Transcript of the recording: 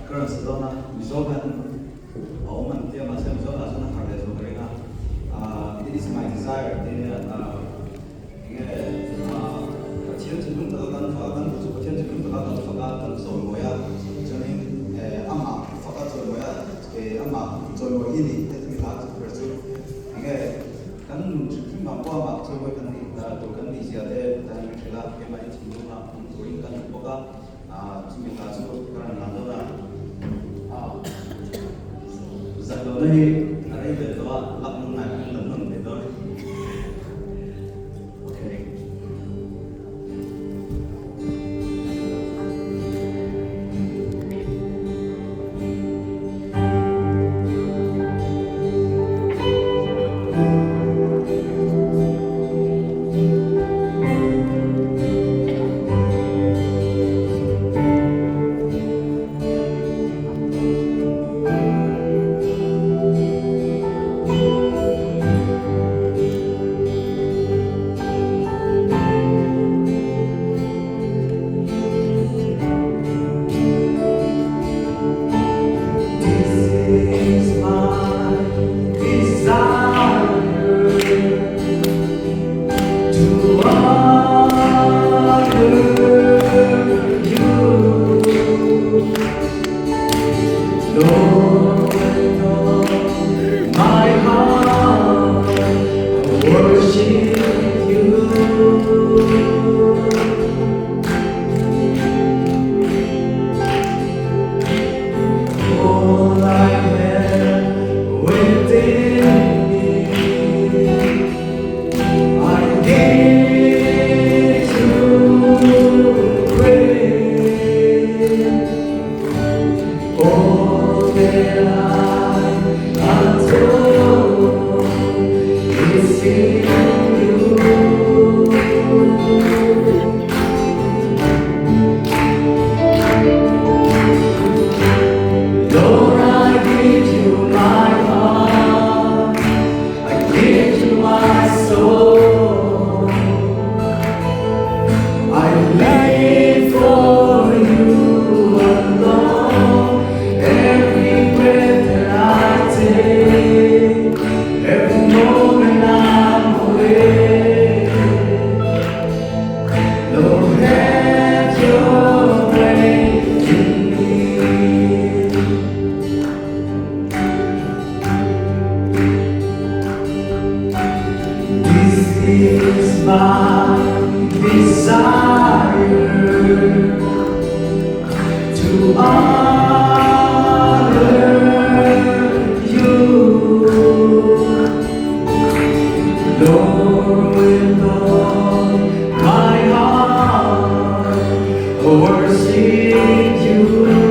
Ka rawn sa dawn a, Mizo hian a awm an tia mahse Mizo ah chuan a har leh zawk ka ring a, It is my desire tih nia enge Pathian thinlung taka kan fak a, kan duh chu Pathian thinlung taka kan fak a, kan chawimawi a, chuanin amah fak a chawimawi a, amah chawimawi i nih te chumi hla ber chu enge kan nun hrim hrim vang pawh amah chawimawi kan nih tur kan nih zia te tan min hrilh a, keimahni thinlunga awm turin kan duh bawk a. Chumi hla chu ka rawn hlan dawn a, zak lohna hi a rei ve tawh a, lak nawn ngai pawhin lam nawn ve dawn. Okay. This is my desire to honor you, Lord, with all my heart, I worship you. All I have within me, I give to praise. All that I adore is in you. Lord, I give you my heart, I give you my soul. I live for you alone. Every breath that I take, every moment I'm awake. Lord, have your way in me. This is my desire to honor you, Lord, with all my heart, worship you.